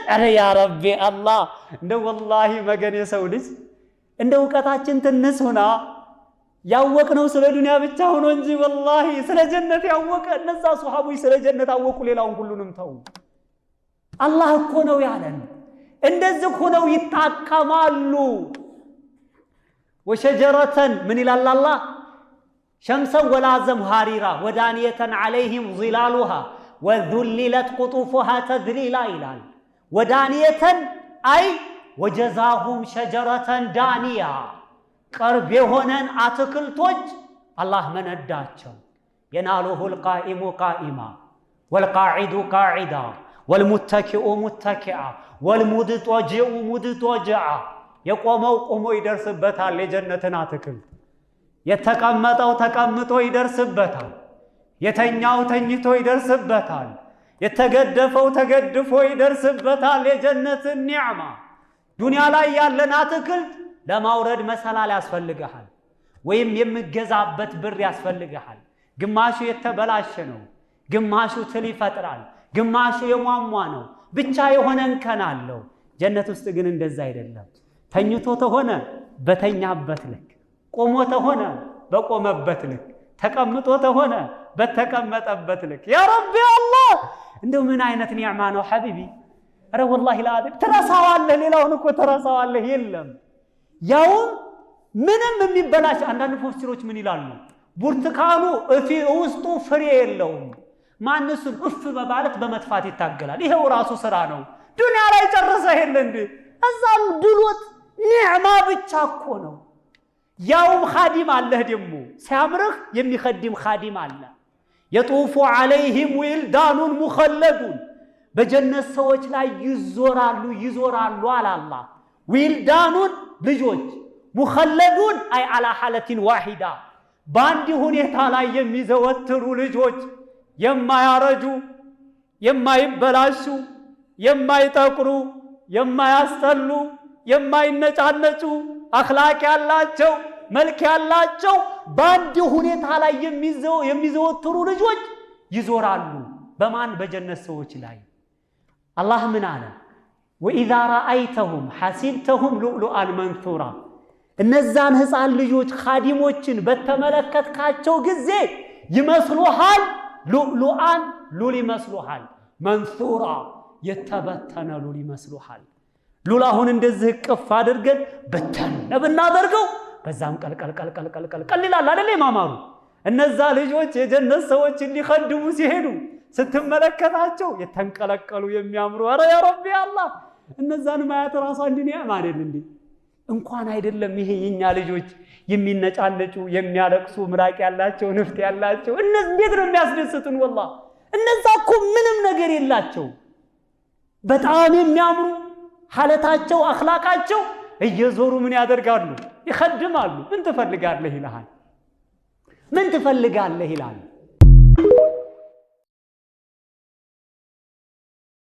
ኧረ ያ ረቢ አላህ፣ እንደ ወላሂ መገን የሰው ልጅ እንደ እውቀታችን ትንስ ሆና ያወቅነው ስለ ዱንያ ብቻ ሆኖ እንጂ ወላሂ ስለ ጀነት ያወቀ እነዛ ሱሐቦች ስለ ጀነት አወቁ፣ ሌላውን ሁሉንም ተው። አላህ እኮ ነው ያለን። እንደዚህ ሆነው ይጣቀማሉ። ወሸጀረተን ምን ይላል አላህ? ሸምሰን ወላ ዘምሃሪራ ወዳንየተን ዐለይሂም ዚላሉሃ ወዙሊለት ቁጡፉሃ ተዝሊላ ይላል። ወዳንየተን አይ ወጀዛሁም ሸጀረተን ዳንያ፣ ቅርብ የሆነን አትክልቶች አላህ መነዳቸው። የናሉሁ ልቃኢሙ ቃኢማ ወልቃዒዱ ቃዒዳ ወልሙተኪኡ ሙተኪዓ ወልሙድጦጅኡ ሙድጦጅዓ፣ የቆመው ቆሞ ይደርስበታል የጀነትን አትክልት፣ የተቀመጠው ተቀምጦ ይደርስበታል፣ የተኛው ተኝቶ ይደርስበታል፣ የተገደፈው ተገድፎ ይደርስበታል የጀነትን ኒዕማ። ዱንያ ላይ ያለን አትክልት ለማውረድ መሰላል ያስፈልግሃል፣ ወይም የምገዛበት ብር ያስፈልግሃል። ግማሹ የተበላሸ ነው፣ ግማሹ ትል ይፈጥራል፣ ግማሹ የሟሟ ነው። ብቻ የሆነ እንከን አለው። ጀነት ውስጥ ግን እንደዛ አይደለም። ተኝቶ ተሆነ በተኛበት ልክ፣ ቆሞ ተሆነ በቆመበት ልክ፣ ተቀምጦ ተሆነ በተቀመጠበት ልክ። ያ ረቢ አላህ፣ እንደው ምን አይነት ኒዕማ ነው ሐቢቢ! ኧረ ወላሂ ለዓዚም ትረሳዋለህ፣ ሌላውን እኮ ትረሳዋለህ። የለም ያውም ምንም የሚበላሽ። አንዳንድ ሙፈሲሮች ምን ይላሉ? ብርቱካኑ እፊ ውስጡ ፍሬ የለውም። ማንሱን እፍ በማለት በመጥፋት ይታገላል። ይሄው ራሱ ስራ ነው። ዱንያ ላይ ጨርሰህ የለ እንዴ? እዛም ድሎት ኒዕማ ብቻ እኮ ነው። ያውም ኻዲም አለህ ደግሞ ሲያምርህ የሚኸድም ኻዲም አለ። የጡፉ ዐለይሂም ዊልዳኑን ሙኸለዱን፣ በጀነት ሰዎች ላይ ይዞራሉ ይዞራሉ አለ አላህ። ዊልዳኑን ልጆች፣ ሙኸለዱን አይ አላ ሐለቲን ዋሂዳ፣ በአንድ ሁኔታ ላይ የሚዘወትሩ ልጆች፣ የማያረጁ፣ የማይበላሹ፣ የማይጠቁሩ፣ የማያስጠሉ፣ የማይነጫነጩ፣ አኽላቅ ያላቸው፣ መልክ ያላቸው፣ በአንድ ሁኔታ ላይ የሚዘወትሩ ልጆች ይዞራሉ። በማን? በጀነት ሰዎች ላይ። አላህ ምን አለ? ወኢዛ ረአይተሁም ሐሲብተሁም ሉዕሉአን መንሱራ፣ እነዛን ሕፃን ልጆች ኻዲሞችን በተመለከትካቸው ጊዜ ይመስሉሃል፣ ሉዕሉአን ሉል ይመስሉሃል፣ መንሱራ የተበተነ ሉል ይመስሉሃል። ሉል አሁን እንደዚህ እቅፍ አድርገን በተን ብናደርገው በዛም ቀልቀልቀልቀልቀልቀል ይላል አይደል? ማማሩ እነዛ ልጆች የጀነት ሰዎችን ሊኸድሙ ሲሄዱ ስትመለከታቸው የተንቀለቀሉ የሚያምሩ፣ ኧረ ያ ረቢ አላህ፣ እነዛን ማየት ራሱ አንድ ኒዕማ አይደል እንዴ? እንኳን አይደለም ይሄ የኛ ልጆች የሚነጫነጩ፣ የሚያለቅሱ፣ ምራቅ ያላቸው፣ ንፍጥ ያላቸው፣ እነዚህ እንዴት ነው የሚያስደስቱን? ወላሂ እነዛ እኮ ምንም ነገር የላቸው፣ በጣም የሚያምሩ ሐለታቸው አኽላቃቸው እየዞሩ ምን ያደርጋሉ? ይኸድማሉ። ምን ትፈልጋለህ ይልሃል። ምን ትፈልጋለህ ይላል።